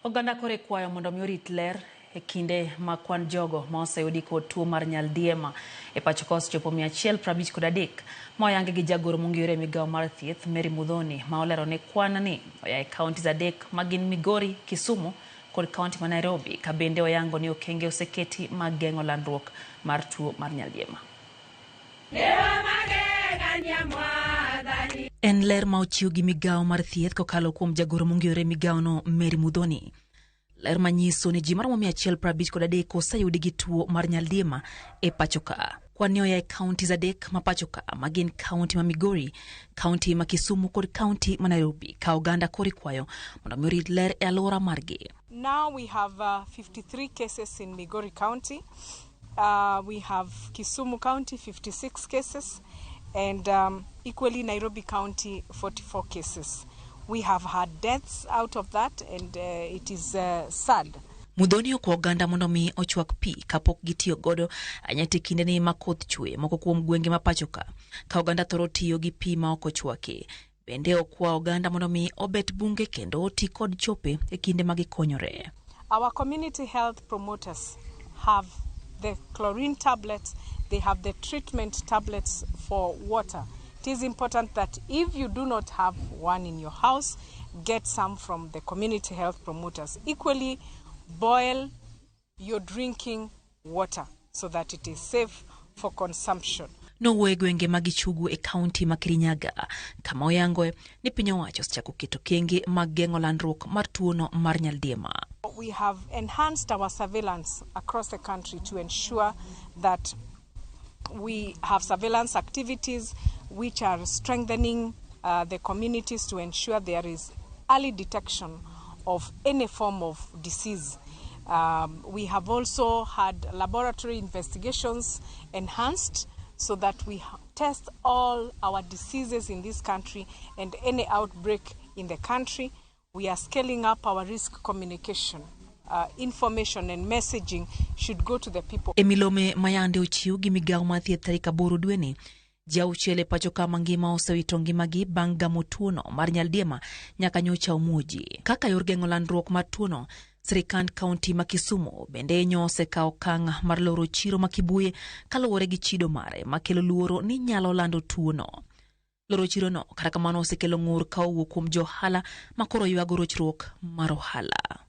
Oganda koro ikwayo mondo mi orit ler e kinde ma kwan jogo ma oseyudi kod tuo mar nyaldiema e pacho ka osechopo 153, ma oyangi gi jagoro mong'ere e migawo mar thieth Mary Muthoni, ma olero ni kwan ni oya e counties adek ma gin Migori, Kisumu kod kaunti ma Nairobi, ka bende oyango ni okenge oseketi mag geng'o landruok mar tuo mar nyaldiema. En ler ma ochiw gi migawo mar thieth kokalo kuom jagoro mong'ere e migawono Mary Muthoni. Ler manyiso ni ji maromo 153 oseyudi gi tuo mar nyaldiema e pacho ka. Kwan ni oya e counties adek ma pacho ka, ma gin kaunti ma Migori, kaunti ma Kisumu kod kaunti ma Nairobi, ka oganda koro ikwayo mondo mi orit ler e alwora margi. Now we have 53 cases in Migori County. We have Kisumu County 56 cases and equally Nairobi County 44 cases. We have had deaths out of that and it is sad. Muthoni okwa oganda mondo mi ochwak pi kapok gitiyo godo, ahinya to e kinde ni ma koth chwe moko kuom gwenge ma pacho ka, ka oganda thoro tiyo gi pi ma ok ochwaki. Bende okwa oganda mondo mi obet bunge kendo oti kod chope e kinde ma gikonyore. Our community health promoters have the chlorine tablets, they have the treatment tablets for water. It is important that if you do not have one in your house, get some from the community health promoters. Equally, boil your drinking water so that it is safe for consumption. Nowuoyo e gwenge mag Gichugu e kaunti ma Kirinyaga, kama oyangoe ni piny owacho osechako keto okenge mag geng'o landruok mar tuono mar nyaldiema. We have enhanced our surveillance across the country to ensure that we have surveillance activities which are strengthening the communities to ensure there is early detection of any form of disease. We have also had laboratory investigations enhanced so that we test all our diseases in this country and any outbreak in the country. We are scaling up our risk communication. Information and messaging should go to the people. E milome mayande ochiw gi migawo mar thieth tarik 8 dweni, ji 6 e pacho ka mangima osewito ngimagi bang' gamo tuono mar nyaldiema nyaka nyocha omuoji. Kaka yor geng'o landruok mar tuono, sirikand kaunti ma Kisumu bende nyo osekawo okang' mar loro chiro ma Kibuye kaluwore gi chido mare makelo luoro ni nyalo lando tuono. Loro chirono kata kamano osekelo ng'ur ka owuok kuom jo ohala ma koro ywago rochruok mar ohala.